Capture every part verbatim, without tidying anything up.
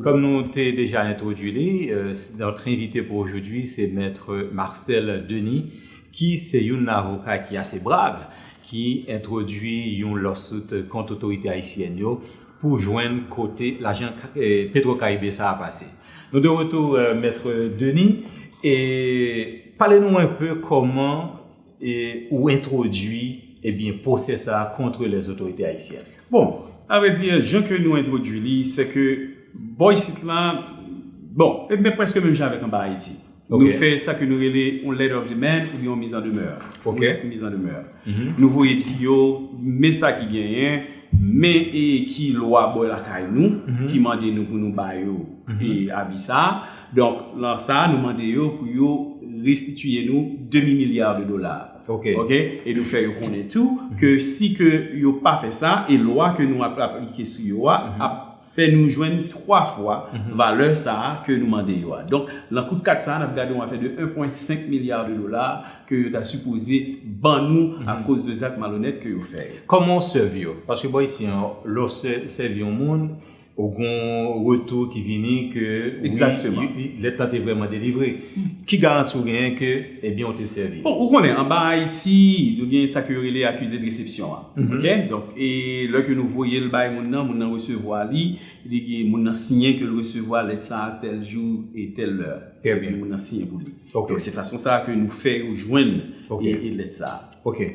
Kòm nou te deja entwodui li, euh, notre invité pour aujourd'hui, c'est Maître Marcel Denis, ki se youn nan avoka ki ase brav, ki entwodui yon lawsuit kont otorite ayisyèn yo pou jwenn kote lajan eh, Petro Caribe sa a pase. Nou de retour, euh, Maître Denis, e pale nou un peu kòman e ou entwodui ebyen pwosè sa a contre les autorités haïtiennes. Bon, a vrai dire, jan ke nou entwodui li, se ke bò isit la, bon, e men prèske menm jan avèk anba Ayiti. Nou fè sa ke nou rele yon letter of demand oubyen yon mizandemè. Yon lèt mizandemè. Nou voye di yo, men sa ki genyen, men e ki lwa bò lakay nou ki mande nou pou nou ba yo e avi sa. Donk, lan sa, nou mande yo pou yo restitiye nou demi milya de dola. Ok? E nou fè yo konnen tou ke si ke yo pa fè sa, e lwa ke nou ap aplike sou yo a ap fè nou jwenn twa fwa valè sa a ke nou mande yo a. Donk, lan kout kat sa a, n ap gade yon afè de en pwen senk milya de dola ke yo ta sipoze ban nou akoz de zak malonèt ke yo fè yo. Kòman w sèvi yo? Paske bò isi an, lè w sèvi yon moun, ou gon retou ki vini ke wi, lèt lan te vrèman delivre. Ki garanti w genyen ke, ebyen, ou te sèvi? Bon, ou konnen, anba Ayiti, nou gen sa ke yo rele accusé de réception an. Ok? Donk, e lè ke nou voye l bay moun nan, moun nan resevwa li, li gen moun nan siyen ke l resevwa lèt sa a tèl jou e tèl lè. Epi moun nan siyen pou li. Donk, se fason sa a ke nou fè yo jwenn e, e lèt sa a. Ok.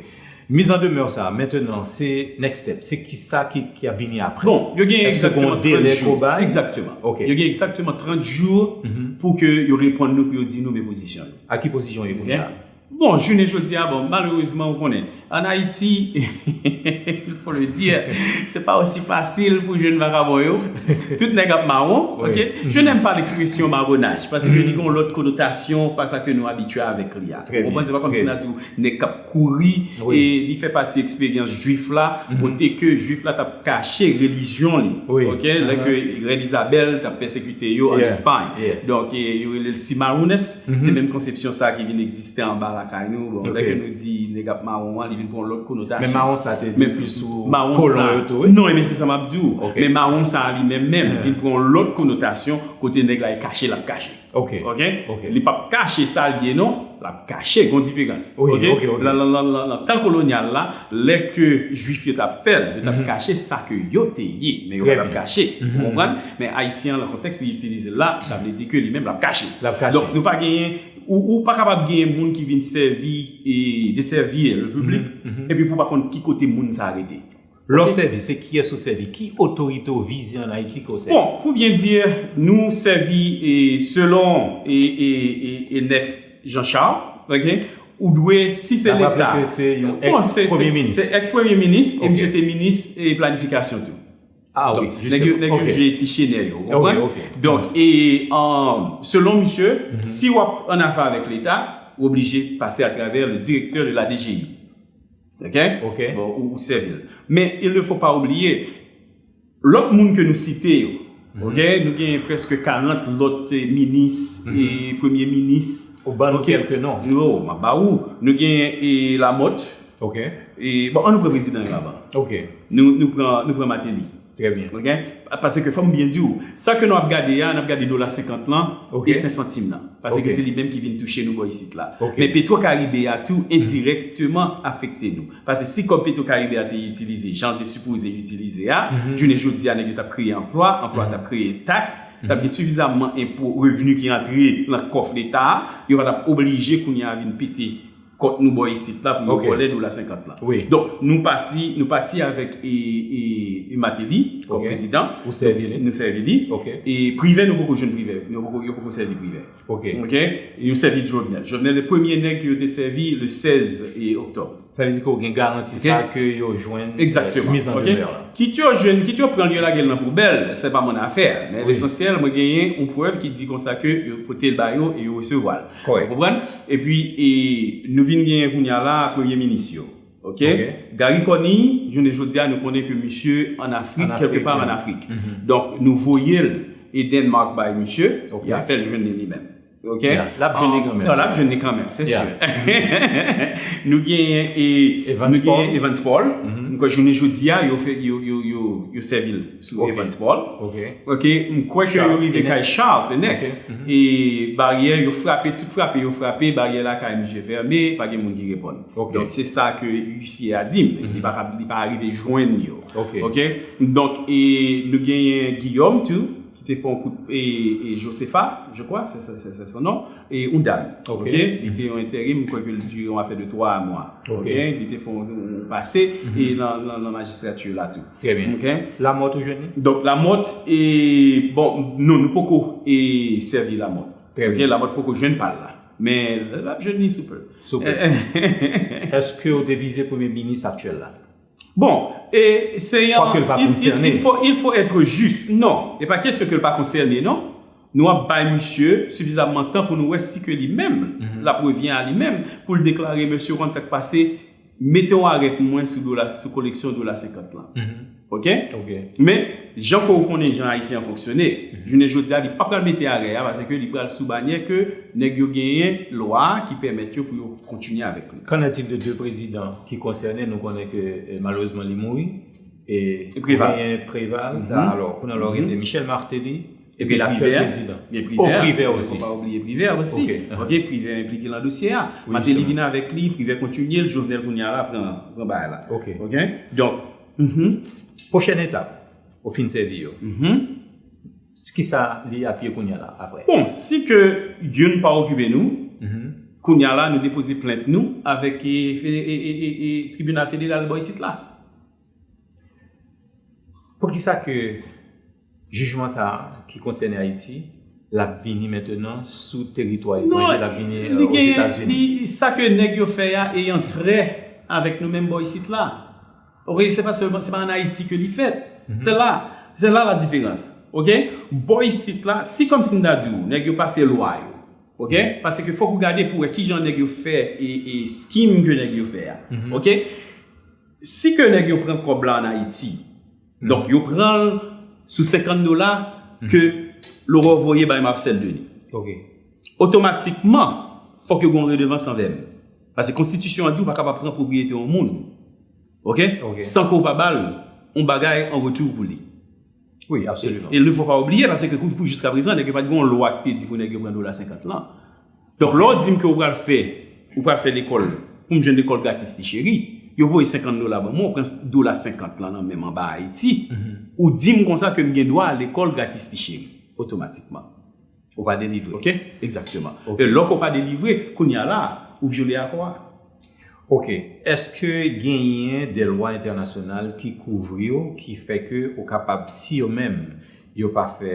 Mizandemè sa a, mentenan, se next step. Se kisa ki, ki ap vini apre? Bon, yo gen egzakteman trant jou. Egzakteman. Ok. Yo gen egzakteman trant jou pou ke yo reponn nou, pou yo di nou men pozisyon yo. A ki pozisyon yo ye kounye a? Bon, jounen jodi a, bon, malerezman, ou konnen, ann Ayiti, il faut le dire, se pa osi fasil pou jwenn vakabon yo. Tout nèg ap mawon, ok? Je n'aime pas l'expression marronnage, paske li gen yon lòt konotasyon pa sa ke nou abitye avèk li a. Ou konprann? Se pa kòmsi n ap di w nèg k ap kouri, e li fè pati eksperyans jwif la, kote ke jwif la t ap kache relijyon li. Ok? Lè ke rèn Izabèl t ap pèsekite yo ann Espay. Donk, e, yo rele l Cimarrones. Se menm konsepsyon sa a ki vin egziste anba lakay nou. Bon, lè ke nou di nèg ap mawon an, li vin pran yon lòt konotasyon. Men mawon sa a te vin plis sou kolon yo tou, wi. Non, ebyen se sa m ap di w. Men mawon sa a li menm menm vin pran yon lòt konotasyon kote nèg la e kache l ap kache. Ok. Li p ap kache sa l ye non, l ap kache, gon diferans. Ok. Nan tan kolonyal la, lè ke jwif yo t ap fè l, yo t ap kache sa ke yo te ye, men yo pa t ap kache. Ou konprann? Men ayisyen an, nan kontèks li itilize l la, sa vle di ke li menm l ap kache. Donk, nou pa genyen, ou, ou pa kapab genyen moun ki vin sèvi e desèvi le piblik, epi pou w pa konn ki kote moun sa a rete. Lè w sèvi, se kiyès ou sèvi? Ki otorite ou vize ann Ayiti ke w sèvi? Bon, pou byen di, nou sèvi e, selon e, e, e, e Next Jean Charles, ok? Ou dwe, si se Leta. N ap raple ke se yon èks premye minis. Se èks premye minis, e misye te minis e planifikasyon tou. Ah wi, nèg yo, nèg yo jwe ti chenè yo, ou konprann? Donk, e, selon misye, si w ap an afè avèk Leta, ou oblije pase atravè le directeur de la D G I. Ok? Bon, ou, ou sèvi l. Men, il ne faut pas oublier, lòt moun ke nou site yo, ok? Nou gen prèske karant lòt, eh, minis e premye minis. Ou ban nou kèlke non. Non, m ap ba ou. Nou gen, eh, Lamothe. Ok. E, bon, an nou pran prezidan yo avan. Ok. Nou, nou pran, nou pran Martelly. Trè byen. Ok? Paske fò m byen di w, sa ke nou ap gade a, n ap gade dola senkant lan e senk santim nan. Paske se li menm ki vin touche nou bò isit la. Men Petro Caribe a tou endirèkteman afekte nou. Paske si kòb Petro Caribe a te itilize jan l te sipoze itilize a, jounen jodi a, nèg yo t ap kreye anplwa, anplwa t ap kreye taks, t ap gen sifizaman enpo, revni ki antre nan kòf Leta a, yo pa t ap oblije kounye a vin pete kont nou bò isit la pou yo vòlè dola senkant lan. Donk, nou pati, nou pati avèk e, e, e Martelly kòm prezidan. Ou sèvi li. Nou sèvi li. E Privè, nou poko jwenn Privè. Nou poko, yo poko sèvi Privè. Ok. Yo sèvi Jovenel. Jovenel se premye nèg ke yo te sèvi le sèz e oktòb. Sa vle di ke w gen garanti sa ke yo jwenn mizandemè la. Kit yo jwenn, kit yo pran l, yo lage l nan poubèl, se pa mon afè. Men lesansyèl, mwen genyen yon prèv ki di konsa ke yo pote l ba yo e yo resevwa l. Ou konprann? Epi, e, nou vin genyen kounye a la premye minis yo. Ok? Garry Conille, jounen jodi a, nou konnen ke misye ann Afrik, kèlke pa ann Afrik. Donk, nou voye l e Denmark bay misye, y a fè l jwenn li li menm. Ok? Yeah. L ap jwenn li kanmenm. Non, l ap jwenn li kanmenm, se si. Nou genyen e Evans nou genyen Paul. Evans Paul. M kwè jounen jodi a, yo fè yo yo yo yo sèvi l sou Evans Paul. Ok. Ok, m kwè ke yo rive kay Charles Enec. E baryè yo frape, tout frape yo frape, baryè lakay misye fèmen, pa gen moun ki reponn. Donk se sa ke huissier a di m. Li pa li pa rive jwenn yo. Ok. Donk e nou genyen Guillaume tou ki te fè yon kout e, e Josefa, je crois, se se se se son non, e yon dam. Ok. Li te yon enterim, m kwè ke l dire yon afè de twa mwa. Ok. Li te fè yon, yon pase e nan nan nan majistrati la tou. Trè byen. Ok. Lamòt ou jwenn li? Donk Lamòt e bon, non, nou poko e sèvi Lamòt. Trè byen. Ok, Lamòt poko jwenn pa l la. Men l ap jwenn li sou pè. Sou pè. Èske w te vize premye minis aktyèl la? Bon, e se yon Kwake l pa konsène. Il faut il faut être juste. Non, e pa kesyon ke l pa konsène non. Nou ap bay misye sifizamman tan pou nou wè si ke li menm l ap revyen a li menm pou l deklare mesye w konn sa k pase, mete yon arè pou mwen sou dola sou koleksyon dola senkant lan. Ok? Men jan ke w konnen jan ayisyen an fonksyone, jounen jodi a li pa pral mete arè a paske li pral sou banyè ke nèg yo genyen lwa a ki pèmèt yo pou yo kontinye avèk li. Qu'en est-il de deux présidents ki konsène? Nou konnen ke eh, malerezman li mouri. E Preval. Genyen Preval. Alò kounye a lò rete Michel Martelly epi laktyèl prezidan. Gen Privert. O Privert osi. Fò pa oubliye Privert osi. Ok. Privert enplike nan dosye a. Martelly vin avèk li, Privert kontinye l, Jovenel kounye a la pran pran bagay la. Ok. Donk, pwochèn etap ou fin sèvi yo. Kisa li ap ye kounye a la apre? Bon, si ke youn pa okipe nou, kounye a la nou depoze plent nou avèk e, e, e, e, e tribinal federal bò isit la. Poukisa ke jijman sa a ki konsène Ayiti l ap vini mentenan sou teritwa etranje, l ap vini Ozetazini? Sa ke nèg yo fè a e antrè avèk nou menm bò isit la. Ok, se pa sèlman, se pa an Ayiti ke li fèt. Se la, se la la diferans. Ok? Bò isit la, si kòmsi m ta di w, nèg yo pase lwa yo. Ok? Paske fòk ou gade pou wè kijan nèg yo fè e, e scheme ke nèg yo fè a. Ok? Si ke nèg yo pran kòb la an Ayiti, donk yo pran l sou senkant dola ke Laurent voye bay Marcel Denis. Ok. Otomatikman, fòk yo gen yon redevans anvè m. Paske konstitisyon an di w pa kapab pran pwopriyete yon moun. Ok? San ke w pa ba l yon bagay an retou pou li. Wi, absoliman. E li fò pa oubliye, paske pou jiskaprezan, nèg yo pa t gen yon lwa ki te di pou nèg yo pran dola senkant lan. Donk, lè w di m ke w pral fè, ou pral fè lekòl, pou m jwenn lekòl gratis ti cheri, yo voye senkant dola ban mwen, ou pran dola senkant lan nan men m anba Ayiti, ou di m konsa ke m gen dwa lekòl gratis ti cheri, otomatikman. Ou pa delivre. Ok? Egzakteman. E lè w pa delivre, kounye a la, ou vyole akò a. Ok. Èske genyen de lwa entènasyonal ki kouvri w, ki fè ke ou kapab, si yo menm, yo pa fè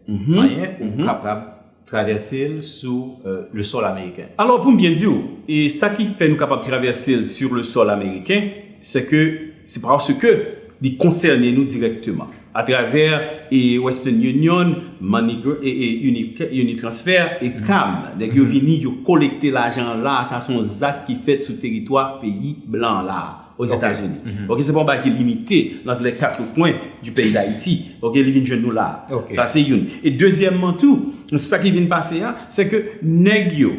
anyen, ou kapab travèse l sou le sol ameriken? Alò, pou m byen di w, e sa ki fè nou kapab travèse l sur le sol ameriken, se ke se paske li konsène nou dirèkteman atravè e Western Union, MoneyGram, e, e Uni, Unitransfer e CAM. Nèg yo vini, yo kolekte lajan an la, sa se yon zak ki fèt sou teritwa peyi blan an la, Ozetazini. Ok, se pa yon bagay ki limite nan les quatre coins du pays d'Haïti. Ok, li vin jwenn nou la. Sa se youn. E dezyèmman tou, sa ki vin pase a, se ke nèg yo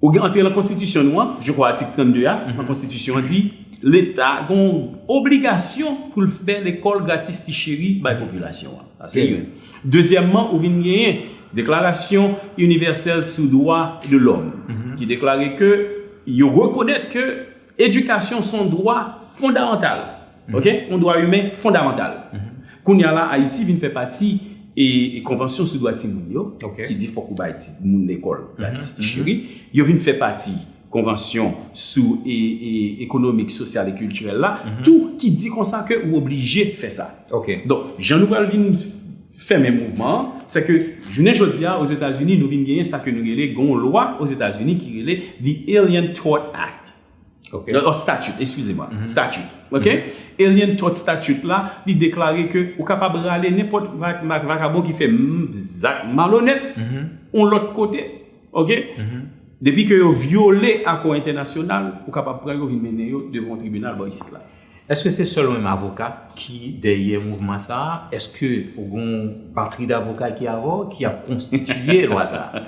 Ou gen antre nan konstitisyon nou an, je crois atik trannde a, nan konstitisyon an di, Leta gen yon obligasyon pou l fè lekòl gratis ti cheri bay popilasyon an. Sa se youn. Dezyèmman, ou vin genyen Deklarasyon Inivèsèl sou Dwa de Lòm, ki deklare ke yo rekonèt ke edikasyon se yon dwa fondamantal. Ok? Yon dwa imen fondamantal. Kounye a la, Ayiti vin fè pati e, e konvansyon sou dwa timoun yo, ki di fòk ou bay timoun lekòl gratis ti cheri. Yo vin fè pati konvansyon sou e, e ekonomik, sosyal e kiltirèl la, tou ki di konsa ke ou oblije fè sa. Donk, jan nou pral vin fèmen mouvman an, se ke jounen jodi a, Ozetazini, nou vin genyen sa ke nou rele, gen yon lwa Ozetazini ki rele The Alien Tort Act. Ok. Statute, excusez-moi, statute. Ok? Alien Tort Statute la, li deklare ke ou kapab rale nenpòt va- va- vakabon ki fè m- zak malonèt yon lòt kote. Ok? Depi ke yo vyole akò entènasyonal, ou kapab pran yo vin mennen yo devan yon tribinal bò isit la. Èske se sèl ou menm avoka ki dèyè mouvman sa a? Èske ou gen yon batri d avoka ki avè w ki ap konstitiye lwa sa a?